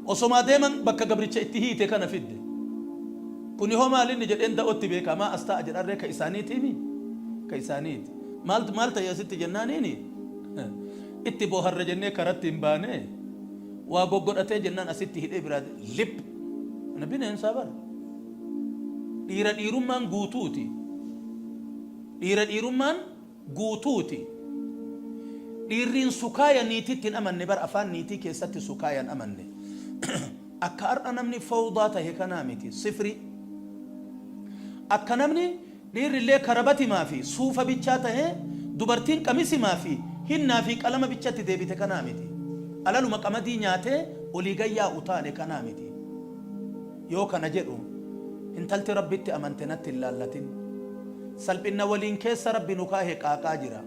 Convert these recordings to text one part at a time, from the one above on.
Osomaa deeman bakka gabricha itti hiite kana fidde. Kuni hoo maal inni jedheen da'otti beeka maa as taa'a jedharree ka isaaniitiimi? Ka isaaniiti. Maal maal ta'e asitti jennaaniini itti booharra jennee karatti hin baane waa goggodhatee jennaan asitti hidhee biraa lip. Kana bineensaa bar. Dhiira dhiirummaan guutuuti. Dhiira dhiirummaan guutuuti. Dhiirriin sukaaya niititti hin amanne bar afaan niitii keessatti sukaaya hin amanne. Akka har'a namni fawdaa tahe kanaa miti sifri. Akka namni dhiirrillee karabatimaa fi suufa bichaa tahee dubartiin qamisimaa fi hinnaa fi qalama bichatti deebite kanaa miti. Alaluma qamadii nyaatee olii gad yaa'u taane kanaa miti. Yoo kana jedhu intalti Rabbitti amante natti hin laallatin. Salphinna waliin keessa Rabbi nu kaahe qaaqaa jira.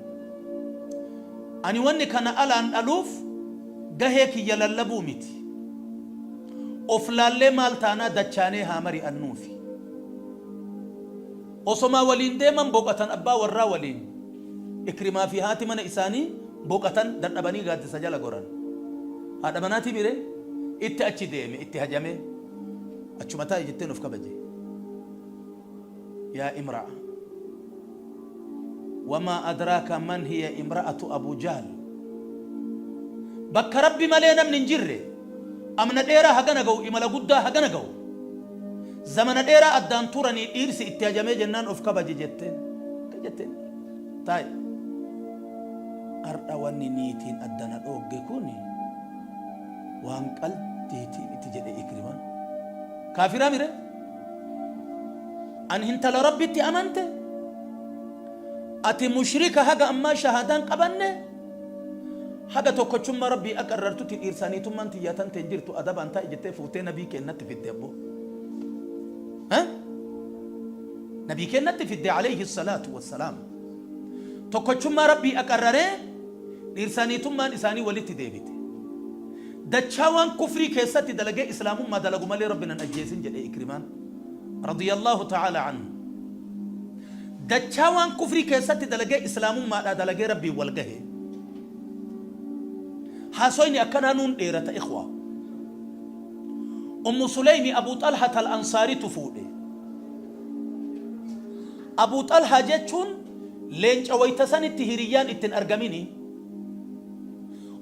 Ani wanni kana alaan dhaluuf gahee kiyya lallabuu miti. Of laallee maal taanaa dachaanee haa mari'annuufi. Osomaa waliin deeman boqatan abbaa warraa waliin. Ikrimaa fi haati mana isaanii boqatan dadhabanii gaaddisa jala goran. Haadha manaatii miree? Itti achi deeme itti hajamee. Achuma taa'i jetteen of kabaje. Yaa imra'a. Wamaa adraaka man hiya imra'atu Abu Jahl. Bakka Rabbi malee namni hin jirre amna dheeraa hagana ga'u imala guddaa hagana ga'u zamana dheeraa addaan turanii dhiirsi itti hajamee jennaan of kabaji jetteen. Akka jetteen taa'i. Har'a wanni niitiin addana dhoogge kun waan qaldiitii miti jedhe Ikrimaan. Kaafiraa mire? An hintala Rabbitti amante? Ati mushrika haga ammaa shahaadaan qabanne? Haga tokkochummaa Rabbii aqarrartutti dhiirsaa niitummaan tiyyaa tan teen jirtu adabaan taa'i jettee fuutee nabii keennatti fidde abboo. Ha? Nabii keennatti fidde alayhi salaatu wassalaam. Tokkochummaa Rabbii aqarraree dhiirsaa niitummaan isaanii walitti deebite. Dachaa waan kufrii keessatti dalagee islaamummaa dalagu malee Rabbi nan ajjeesin jedhe Ikrimaan. Radiyallahu ta'ala anhu. Dachaa waan kufrii keessatti dalagee islaamummaadhaa dalagee Rabbiin wal gahe. Haasoyni akkanaa nuun dheerata ikhwa. Ummu Suleymi Abu Xalhat al-Ansaaritu fuudhe. Abu Xalhaa jechuun leenca wayta sanitti hiriyyaan itti hin argamini.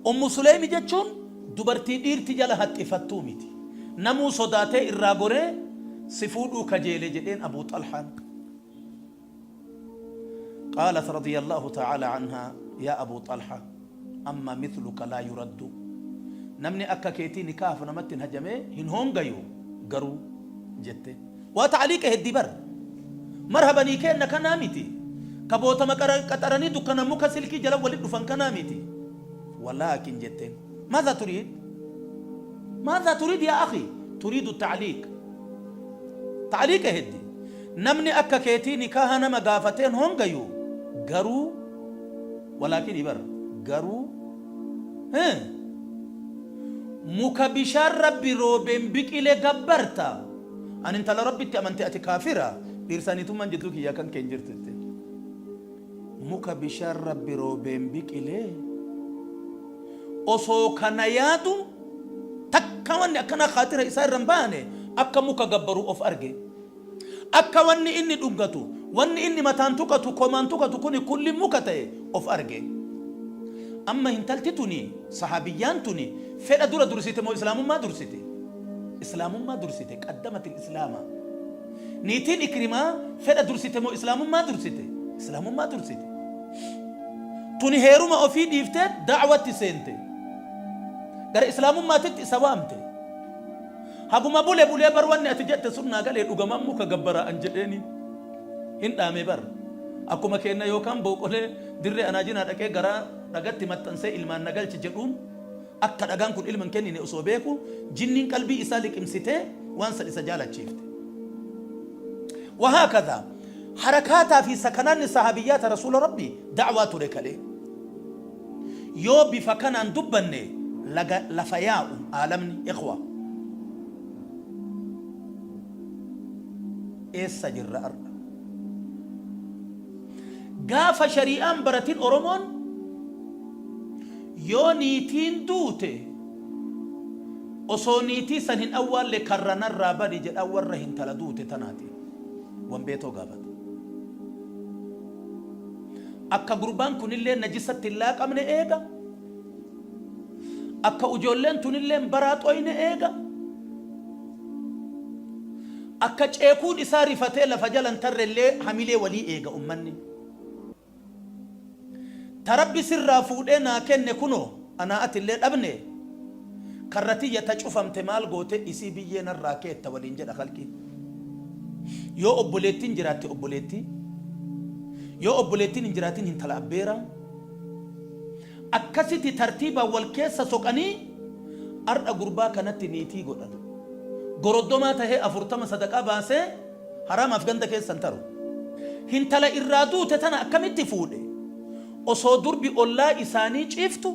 Ummu Suleymi jechuun dubartii dhiirti jala haxxifattuu miti. Namuu sodaatee irraa goree si fuudhuu kajeele jedheen Abu Xalhaan. Qaalat radiyallahu ta'ala anhaa yaa Abu Xalha amma mithluka laa yuraddu namni akka keetii nikaahaf namatti hin hajamee hin hoongayu garuu jette. Waa ta'aliiqa heddii bar. Marhabanii keenna kanaa miti. Ka bootama qaxaranii dukkana muka silkii jala wali dhufan kanaa miti. Walaakin jetteen. Maadha turiid? Maadha turiid yaa akhi? Turiidu ta'aliiq. Ta'aliiqa heddi. Namni akka keetii nikaaha nama gaafateen hongayu garuu walaakinii bar garuu muka bishaan Rabbi roobeen biqile gabbarta. Ani intala Rabbitti amante ati kaafira dhiirsaa niitummaan jidduu kiyyaa kan kee hin jirtu jette. Muka bishaan Rabbi roobeen biqile osoo kana yaadu takka wanni akkanaa khaatira isaa irra hin baane akka muka gabbaru of arge. Akka wanni inni dhungatu, wanni inni mataan tuqatu, komaan tuqatu kuni kulli muka ta'e of arge. Amma intalti tuni, sahaabiyyaan tuni, fedha dura dursite moo islaamummaa dursite? Islaamummaa dursite, qaddamatil islaama. Niitiin Ikrimaa fedha dursite moo islaamummaa dursite? Islaamummaa dursite. Tuni heeruma ofii dhiiftee da'watti seente. Gara islaamummaatitti isa waamte. Haguma bule bulee bar wanni ati jette sun naa galee dhugamaan muka gabbara an jedheeni hin dhaame bar. Akkuma keenna yookaan booqolee dirree anaajinaa dhaqee garaa dhagatti maxxansee ilmaan na galchi jedhuun akka dhagaan kun ilma hin kennine osoo beeku jinniin qalbii isaa liqimsitee waan san isa jaalachiifte. Wahaakadha harakaataa fi sakanaanni sahaabiyyaata rasuula rabbii da'waa ture kalee. Yoo bifa kanaan dubbanne laga lafa yaa'u aalamni ikhwa. Eessa jirra ar'a? Gaafa shari'aan baratin Oromoon yoo niitiin duute Osoo niitii san hin awwaalle karra narraa badi jedhaa warra hintala duute tanaati. Wanbeetoo gaafata. Akka gurbaan kunillee najisatti hin laaqamne eega. Akka ujoolleen tunilleen baraa xoyne eega. Akka ceekuun isaa rifatee lafa jala hin tarrellee hamilee walii eega ummanni. Ta Rabbi sirraa fuudhee naa kenne kunoo anaa atillee dhabne, karra tiyya ta cufamte maal goote isii biyyee narraa keetta waliin jedha khalqiin. Yoo obboleettiin jiraatte obboleettii, yoo obboleettiin hin jiraatin hintala abbeeraa, akkasiti tartiibaan wal keessa soqanii ar'a gurbaa kanatti niitii godhan. Goroddomaa tahee 40 sadaqaa baasee Haraamaaf ganda keessa hin taru. Hintala irraa duute tana akkamitti fuudhe? Osoo durbi ollaa isaanii ciiftu?